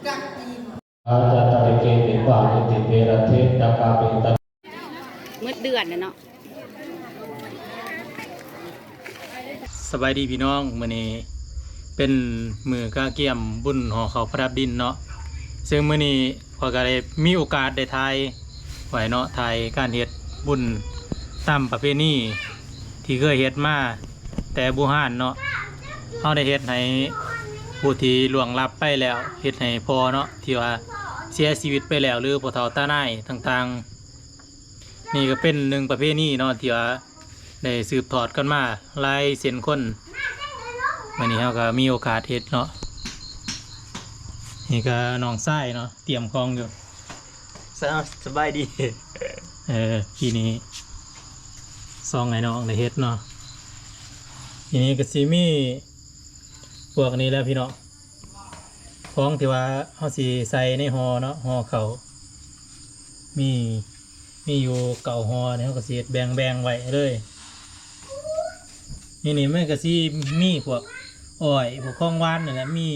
ອາຈາຕະລິເກ ຕິບານິຕິເຕ ລັດເທ ຈັກກາເປຕະ ໝົດເດືອນແລ້ວເນາະ. ສະບາຍດີພີ່ນ້ອງ, ມື້ນີ້ເປັນມື້ກະກຽມບຸນຫໍເຂົ້າປະດັບດິນເນາະ, ເຊິ່ງມື້ນີ້ຂ້ອຍກະໄດ້ມີໂອກາດໄດ້ຖ່າຍໄວ້ເນາະ, ຖ່າຍການເຮັດບຸນຕາມປະເພນີທີ່ເຄີຍເຮັດມາແຕ່ບູຮານເນາະ. ເຮົາໄດ້ເຮັດໃຫ້ຜູ້ທີ່ລ່ວງລັບໄປແລ້ວ, ເຮັດໃຫ້ພໍ່ເນາະ ທີ່ວ່າເສຍຊີວິດໄປແລ້ວ ຫຼື ພໍ່ເຖົ້າຕານາຍຕ່າງໆ. ນີ້ກະເປັນໜຶ່ງປະເພນີເນາະ ທີ່ວ່າ ໄດ້ສືບທອດກັນມາຫຼາຍເຊັ່ນຄົນ. ມື້ນີ້ເຮົາກະມີໂອກາດເຮັດເນາະ. ນີ້ກະນ້ອງຊາຍເນາະ ຕຽມຂອງຢູ່. ສະ ສະບາຍດີ. ເອີ ປີນີ້ສອງອ້າຍນ້ອງໄດ້ເຮັດເນາະ. ທີນີ້ກະຊິມີພວກນີ້ແຫຼະພີ່ນ້ອງ. ຂອງທີ່ວ່າເຮົາຊິໃສ່ໃນຫໍ່ເນາະ, ຫໍ່ເຂົ້າ ມີ ມີຢູ່ເກົ້າຫໍ່ນີ້ ເຮົາກະຊິເຮັດແບ່ງໆໄວ້ເລີຍ. ນີ້ ນີ້ມັນກະຊິມີພວກອ້ອຍ ພວກຂອງຫວານນີ້ແຫຼະ, ມີ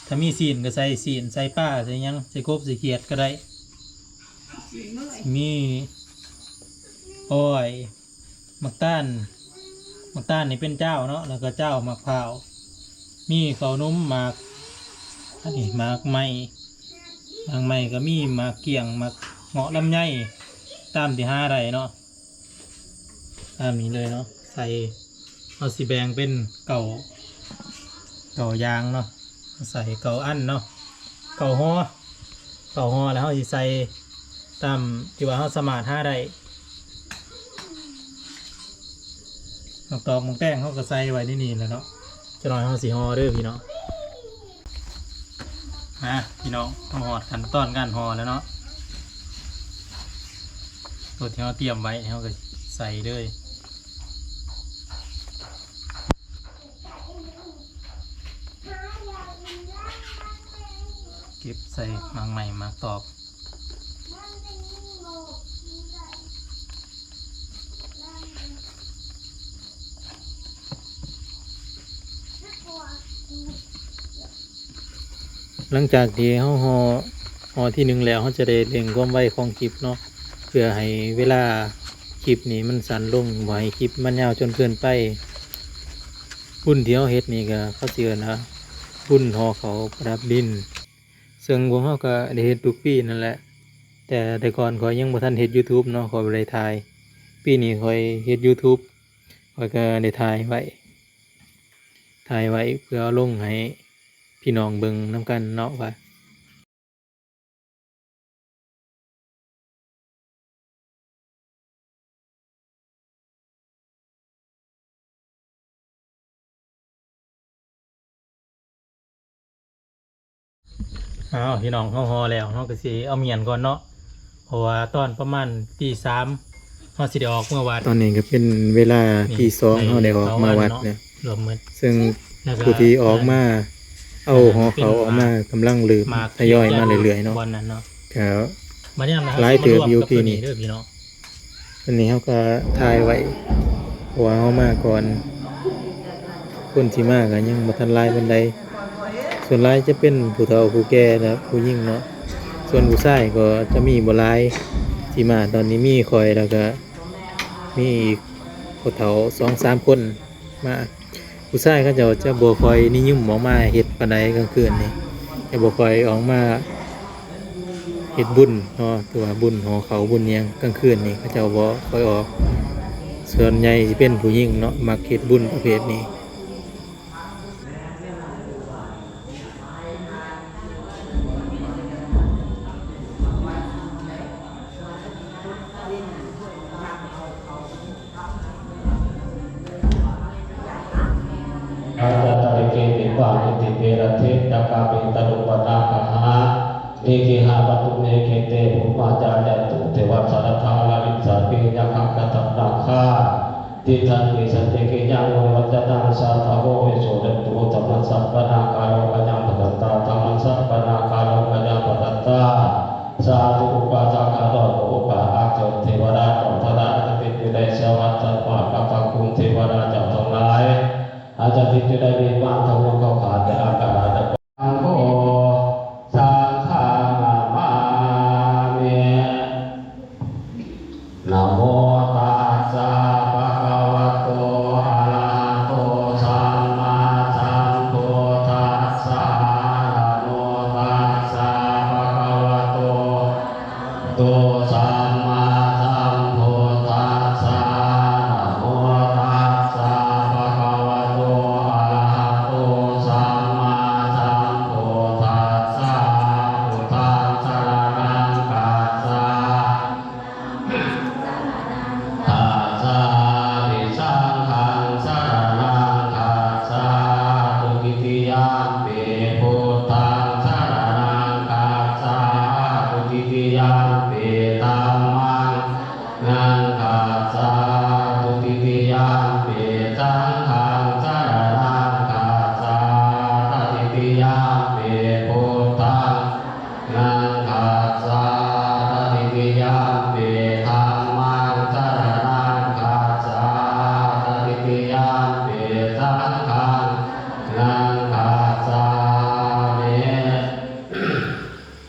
ຖ້າມີຊີ້ນກະໃສ່ຊີ້ນ ໃສ່ປາ ໃສ່ຫຍັງ ໃສ່ກົບ ໃສ່ຂຽດກະໄດ້. ມີອ້ອຍ ໝາກຕານ, ໝາກຕານນີ້ເປັນຈ້າວເນາະ, ແລ້ວກະຈ້າວໝາກພ້າວ, ມີເຂົ້າໜຸມ ໝາກ ອັນນີ້ໝາກໄມ້, ໝາກໄມ້ກະມີ ໝາກກ້ຽງ ໝາກເງາະ ລຳໄຍ ຕາມທີ່ຫາໄດ້ເນາະ. ຕາມນີ້ເລີຍເນາະ, ໃສ່ ເຮົາຊິແບ່ງເປັນເກົ້າ ເກົ້າຢ່າງເນາະ, ໃສ່ເກົ້າອັນເນາະ ເກົ້າຫໍ່ ເກົ້າຫໍ່ ແລ້ວເຮົາຊິໃສ່ຕາມທີ່ວ່າເຮົາສາມາດຫາໄດ້. ໝາກຕອກໝາກແຕງເຮົາກະໃສ່ໄວ້ໃນນີ້ແຫຼະເນາະ, ຈັກໜ້ອຍເຮົາຊິຫໍ່ເດີພີ່ນ້ອງ. ມາພີ່ນ້ອງ ເຮົາຮອດຂັ້ນຕອນການຫໍ່ແລ້ວເນາະ. ໂຕທີ່ເຮົາຕຽມໄວ້ເຮົາກະໃສ່ເລີຍ. ເກັບໃສ່ໝາກໄມ້ໝາກຕອກ. ຫຼັງຈາກທີ່ເຮົາຫໍ່ ຫໍ່ທີໜຶ່ງແລ້ວ ເຮົາຈະໄດ້ເລັ່ງຄວາມໄວຂອງຄລິບເນາະ ເພື່ອໃຫ້ເວລາຄລິບນີ້ມັນສັ້ນລົງ, ບໍ່ໃຫ້ຄລິບມັນຍາວຈົນເກີນໄປ. ບຸນທີ່ເຮົາເຮັດນີ້ກະ ເຂົາຊິເອີ້ນວ່າບຸນຫໍ່ເຂົ້າປະດັບດິນ, ເຊິ່ງພວກເຮົາກະໄດ້ເຮັດທຸກປີນັ້ນແຫຼະ, ແຕ່ແຕ່ກ່ອນຂ້ອຍຍັງບໍ່ທັນເຮັດຢູທູບເນາະ, ຂ້ອຍບໍ່ໄດ້ຖ່າຍ. ປີນີ້ຂ້ອຍເຮັດຢູທູບ ຂ້ອຍກະໄດ້ຖ່າຍໄວ້ ຖ່າຍໄວ້ເພື່ອເອົາລົງໃຫ້ພີ່ນ້ອງເບິ່ງນຳກັນເນາະວ່າ ອ້າວ ພີ່ນ້ອງ ເຮົາຫໍ່ແລ້ວ ເຮົາກະຊິເອົາມ້ຽນກ່ອນເນາະ ເພາະວ່າຕອນປະມານຕີສາມ ເຮົາຊິໄດ້ອອກເມືອວັດ. ຕອນນີ້ກະເປັນເວລາຕີສອງ ເຮົາໄດ້ອອກມາວັດແລ້ວ ເຊິ່ງຜູ້ທີ່ອອກມາເອົາຫໍ່ເຂົ້າອອກມາກຳລັງເລີ່ມທະຍອຍມາເລື້ອຍໆເນາະ. ກະຫຼາຍເຕີບຢູ່ປີນີ້. ອັນນີ້ເຮົາກະຖ່າຍໄວ້ ເພາະວ່າເຮົາມາກ່ອນ ຄົນທີ່ມາກະຍັງບໍ່ທັນຫຼາຍປານໃດ, ສ່ວນຫຼາຍຈະເປັນຜູ້ເຖົ້າຜູ້ແກ່ ແລະ ຜູ້ຍິງເນາະ, ສ່ວນຜູ້ຊາຍກໍຈະມີບໍ່ຫຼາຍທີ່ມາ. ຕອນນີ້ມີຂ້ອຍ ແລ້ວກະມີອີກຜູ້ເຖົ້າສອງສາມຄົນມາ. ຜູ້ຊາຍເຂົາເຈົ້າຈະບໍ່ຄ່ອຍນິຍົມອອກມາເຮັດປານໃດກາງຄືນນີ້, ຈະບໍ່ຄ່ອຍອອກມາເຮັດບຸນເນາະ, ຄືວ່າບຸນຫໍ່ເຂົ້າ ບຸນຫຍັງ ກາງຄືນນີ້ເຂົາເຈົ້າບໍ່ຄ່ອຍອອກ. ສ່ວນໃຫຍ່ຊິເປັນຜູ້ຍິງເນາະ ມັກເຮັດບຸນປະເພດນີ້. ອາຈາຕະລິເກ ຕິບານິຕິເຕ ລັດເທ ຈັກກາເປຕະລຸປະນາຄະຫາ ເອເກຫະປະຕຸເມ ເຂເຕ ພູມາຈາຍັນຕຸ ເທວາສັດຖາລາລິງ ສັກເກຍະຄັງຄະທັງນາຄາ ຕິດຖານຕິສັນຕິເກຍະ ໂມຍະວັດຈະນັງ ສາທະໂວ ວິໂສ ເລນຕຸ ທຳມະສັບປະນາຄາໂລ ກະຍັງພັດທັນຕາ ທຳມະສັບປະນາຄາໂລ ກະຍັງພັດທັນຕາ. ສາທຸ ອຸປາທາຄາໂລ ໂອປາທາກ ເທວະດາເຈົ້າທັງຫຼາຍ ອາຈະຕິດຢູ່ໃນສະຫວັດສັດມາກະພັງຄຸມ ເທວະດາເຈົ້າທັງຫຼາຍ ອາຈະຕິດຢູ່ໃນວິມານທະລຸເຂົ້າຂາດ ແລະ ອາກາດ ອັນໂກ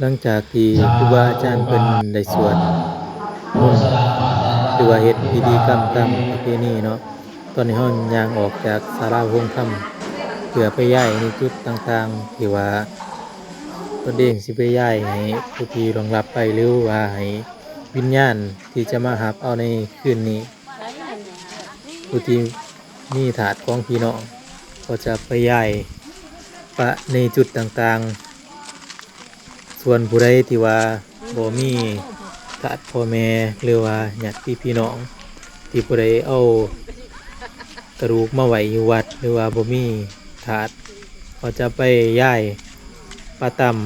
ຫຼັງຈາກທີ່ຄູບາອາຈານເພິ່ນໄດ້ສວດມົນ ຫຼືວ່າເຮັດພິທີກຳຕາມປະເພນີເນາະ, ຕອນນີ້ເຮົາຍ່າງອອກຈາກສາລາໂຮງທຳ ເພື່ອໄປຍ້າຍໃນຈຸດຕ່າງໆ ທີ່ວ່າຕົນເອງຊິໄປຍ້າຍໃຫ້ຜູ້ທີ່ລ່ວງລັບໄປ ຫຼືວ່າໃຫ້ວິນຍານທີ່ຈະມາຮັບເອົາໃນຄືນນີ້. ຜູ້ທີ່ມີທາດຂອງພີ່ນ້ອງກໍຈະໄປຍ້າຍປະໃນຈຸດຕ່າງໆ. ສ່ວນຜູ້ໃດທີ່ວ່າບໍ່ມີທາດພໍ່ແມ່ ຫຼືວ່າຍາດຕິພີ່ນ້ອງ ທີ່ບໍ່ໄດ້ເອົາກະດູກມາໄວ້ຢູ່ວັດ ຫຼືວ່າບໍ່ມີທາດ ກໍຈະໄປຍ້າຍປະຕາມ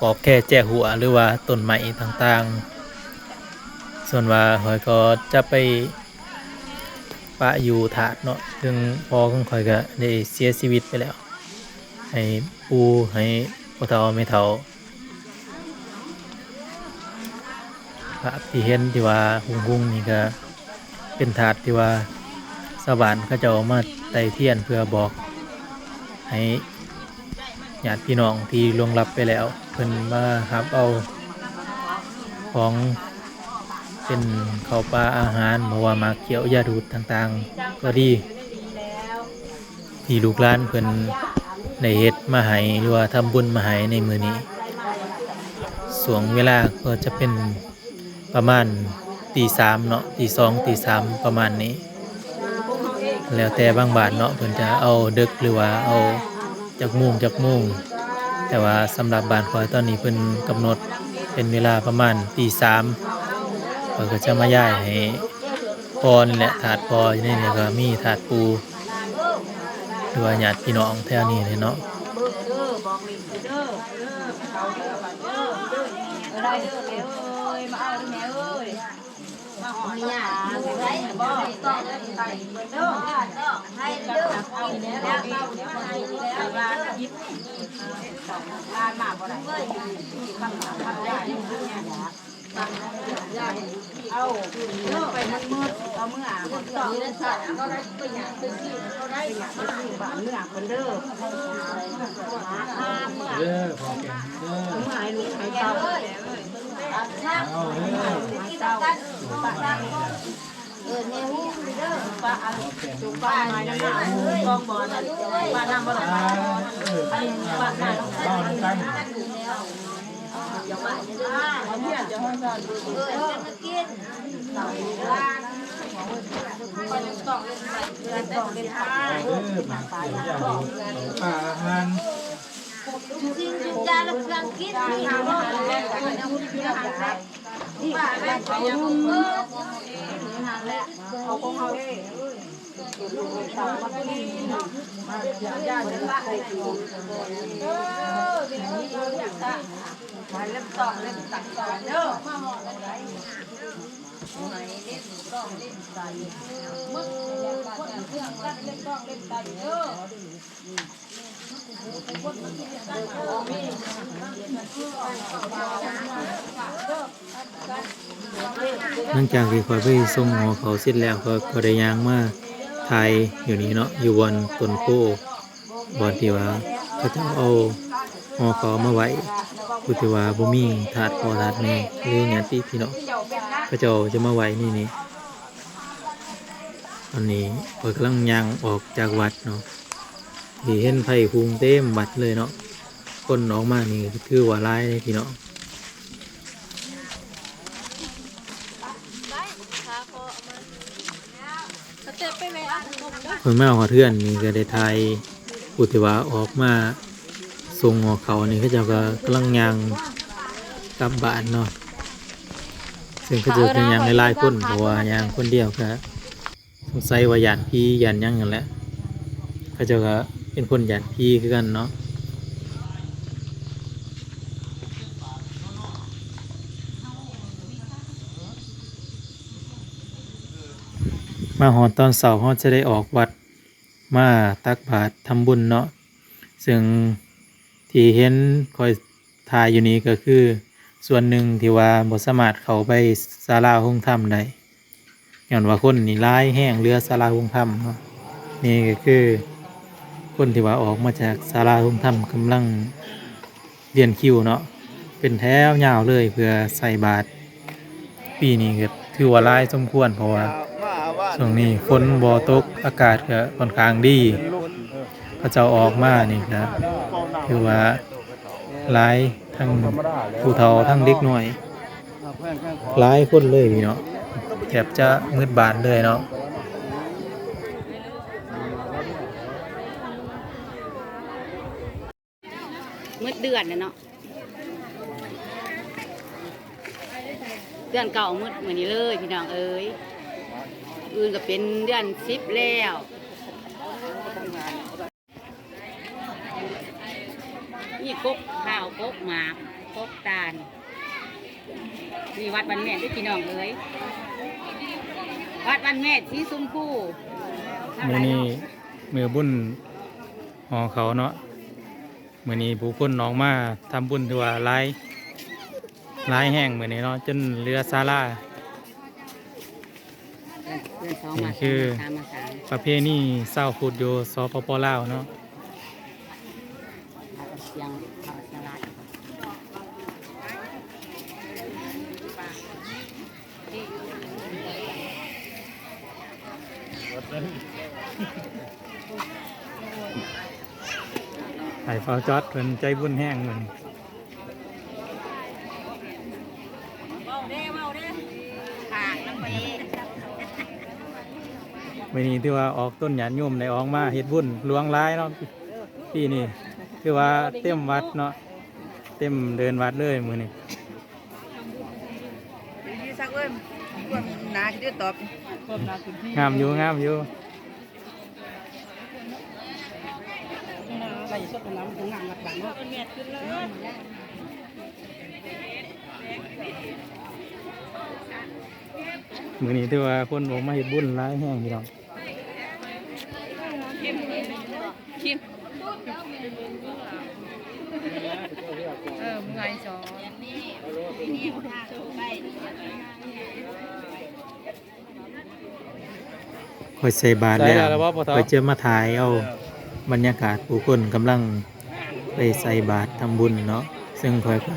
ກອກແຄແຈຫົວ ຫຼືວ່າຕົ້ນໄມ້ຕ່າງໆ. ສ່ວນວ່າຂ້ອຍກໍຈະໄປປະຢູ່ທາດເນາະ, ເຊິ່ງພໍ່ຂອງຂ້ອຍກໍໄດ້ເສຍຊີວິດໄປແລ້ວ, ໃຫ້ປູ່ ໃຫ້ພໍ່ເຖົ້າແມ່ເຖົ້າ. ພາບທີ່ເຫັນທີ່ວ່າຮຸ່ງໆນີ້ກໍເປັນທາດທີ່ວ່າຊາວບ້ານເຂົາເຈົ້າມາໄຕ້ທຽນເພື່ອບອກໃຫ້ຍາດພີ່ນ້ອງທີ່ລ່ວງລັບໄປແລ້ວ ເພິ່ນມາຮັບເອົາຂອງເປັນເຂົ້າປາອາຫານ ບໍ່ວ່າໝາກຂຽວ ຢາດູດຕ່າງໆກໍດີ ທີ່ລູກຫຼານເພິ່ນໄດ້ເຮັດມາໃຫ້ ຫຼືວ່າທຳບຸນມາໃຫ້ໃນມື້ນີ້. ຊ່ວງເວລາກໍຈະເປັນປະມານຕີສາມເນາະ, ຕີສອງ ຕີສາມ ປະມານນີ້, ແລ້ວແຕ່ບາງບ້ານເນາະ ເພິ່ນຈະເອົາເດິກ ຫຼືວ່າເອົາຈັກໂມງ ຈັກໂມງ. ແຕ່ວ່າສຳລັບບ້ານຂ້ອຍຕອນນີ້ ເພິ່ນກຳນົດເປັນເວລາປະມານຕີສາມ ຂ້ອຍກໍຈະມາຍ້າຍໃຫ້ພໍ່ນີ້ແຫຼະ, ທາດພໍ່ຢູ່ໃນນີ້ ແລ້ວກໍມີທາດປູ່ ຫຼືວ່າຍາດພີ່ນ້ອງແຖວນີ້ແຫຼະເນາະ. ຫຼັງຈາກທີ່ຂ້ອຍໄປສົ່ງຫໍ່ເຂົ້າເສັດແລ້ວ ຂ້ອຍກໍໄດ້ຍ່າງມາຖ່າຍຢູ່ນີ້ເນາະ, ຢູ່ບ່ອນຕົ້ນໂພ ບ່ອນທີ່ວ່າເຂົາເຈົ້າເອົາຫໍ່ເຂົ້າມາໄວ້ ຜູ້ທີ່ວ່າບໍ່ມີທາດພໍ່ທາດແມ່ ຫຼືຍາດຕິພີ່ນ້ອງ ເຂົາເຈົ້າຈະມາໄວ້ໃນນີ້. ຕອນນີ້ຂ້ອຍກຳລັງຍ່າງອອກຈາກວັດເນາະ, ທີ່ເຫັນໄຟຮຸ່ງເຕັມວັດເລີຍເນາະ, ຄົນອອກມານີ້ຖືວ່າຫຼາຍເດ້ພີ່ນ້ອງ. ຂ້ອຍມາຮອດເຮືອນນີ້ກໍໄດ້ຖ່າຍຜູ້ທີ່ວ່າອອກມາສົ່ງຫໍ່ເຂົ້ານີ້, ເຂົາເຈົ້າກໍກຳລັງຍ່າງກັບບ້ານເນາະ, ເຊິ່ງເຂົາເຈົ້າກໍຍ່າງຫຼາຍໆຄົນ ເພາະວ່າຍ່າງຄົນດຽວກໍ ສົງໄສວ່າຢ້ານຜີຢ້ານຫຍັງນັ້ນແຫຼະ, ເຂົາເຈົ້າກໍເປັນຄົນຢ້ານຜີຄືກັນເນາະ. ມາຮອດຕອນເຊົ້າ ເຮົາຈະໄດ້ອອກວັດມາຕັກບາດທຳບຸນເນາະ, ເຊິ່ງທີ່ເຫັນຂ້ອຍ ຖ້າຢູ່ນີ້ກໍຄືສ່ວນໜຶ່ງທີ່ວ່າບໍ່ສາມາດເຂົ້າໄປສາລາໂຮງທຳໄດ້ ຍ້ອນວ່າຄົນນີ້ຫຼາຍແຮງເຫຼືອສາລາໂຮງທຳເນາະ. ນີ້ກໍຄືຄົນທີ່ວ່າອອກມາຈາກສາລາໂຮງທຳກຳລັງ ລຽນຄິວເນາະ ເປັນແຖວຍາວເລີຍເພື່ອໃສ່ບາດ. ປີນີ້ກໍຖືວ່າຫຼາຍສົມຄວນ ເພາະວ່າຊ່ວງນີ້ຝົນບໍ່ຕົກ ອາກາດກໍຂ້ອນຂ້າງດີ. ເຂົາເຈົ້າອອກມານີ້ກໍຖືວ່າຫຼາຍ ທັງຜູ້ເຖົ້າ ທັງເດັກນ້ອຍ ຫຼາຍຄົນເລີຍພີ່ນ້ອງ ແທບຈະໝົດບ້ານເລີຍເນາະ. ໝົດເດືອນແລ້ວເນາະ ເດືອນເກົ້າໝົດມື້ນີ້ເລີຍພີ່ນ້ອງເອີຍ. ອື່ນກໍເປັນເດືອນສິບແລ້ວ. ນີ້ກົກເຂົ້າ ກົກໝາກ ກົກຕານ. ນີ້ວັດບ້ານແມດເດີພີ່ນ້ອງເອີຍ ວັດບ້ານແມດສີຊົມພູ. ມື້ນີ້ມື້ບຸນຫໍເຂົ້າເນາະ ມື້ນີ້ຜູ້ຄົນອອກມາທຳບຸນຖືວ່າຫຼາຍ ຫຼາຍແຮງມື້ນີ້ເນາະ ຈົນເຫຼືອສາລາ. ນີ້ຄືປະເພນີຊາວພຸດຢູ່ ສປປ ລາວເນາະ. ໃຫ້ເຝົ້າຈອດ ເພິ່ນໃຈບຸນແຮງເພິ່ນ. ມື້ນີ້ຖືວ່າອອກຕົນຍາດໂຍມໄດ້ອອກມາເຮັດບຸນຫຼວງຫຼາຍເນາະ. ປີນີ້ຖືວ່າເຕັມວັດເນາະ ເຕັມເດີ່ນວັດເລີຍມື້ນີ້. ງາມຢູ່ ງາມຢູ່. ມື້ນີ້ຖືວ່າຄົນອອກມາເຮັດບຸນຫຼາຍແຮງພີ່ນ້ອງ. ເອີ ເມື່ອຍສອງ. ຂ້ອຍໃສ່ບາດແລ້ວ ຂ້ອຍຈະມາຖ່າຍເອົາບັນຍາກາດຜູ້ຄົນກຳລັງໄປໃສ່ບາດທຳບຸນເນາະ. ເຊິ່ງຂ້ອຍກໍ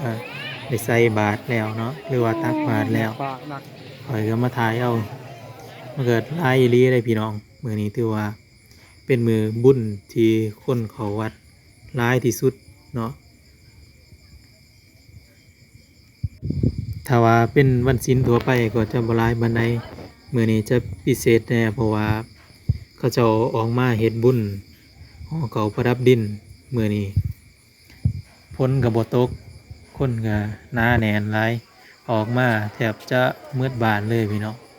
ໄດ້ໃສ່ບາດແລ້ວເນາະ ຫຼືວ່າຕັກບາດແລ້ວ ຂ້ອຍກໍມາຖ່າຍເອົາ. ມັນກໍຫຼາຍອີ່ຫຼີເດ້ພີ່ນ້ອງ. ມື້ນີ້ຖືວ່າເປັນມື້ບຸນທີ່ຄົນເຂົ້າວັດຫຼາຍທີ່ສຸດເນາະ. ຖ້າວ່າເປັນວັນສິນທົ່ວໄປກໍຈະບໍ່ຫຼາຍປານໃດ, ມື້ນີ້ຈະພິເສດແດ່ ເພາະວ່າເຂົາເຈົ້າອອກມາເຮັດບຸນຫໍເຂົ້າປະດັບດິນ. ມື້ນີ້ຝົນກໍບໍ່ຕົກ, ຄົນກໍໜາແໜ້ນຫຼາຍ, ອອກມາແທບຈະໝົດບ້ານເລີຍພີ່ນ້ອງ.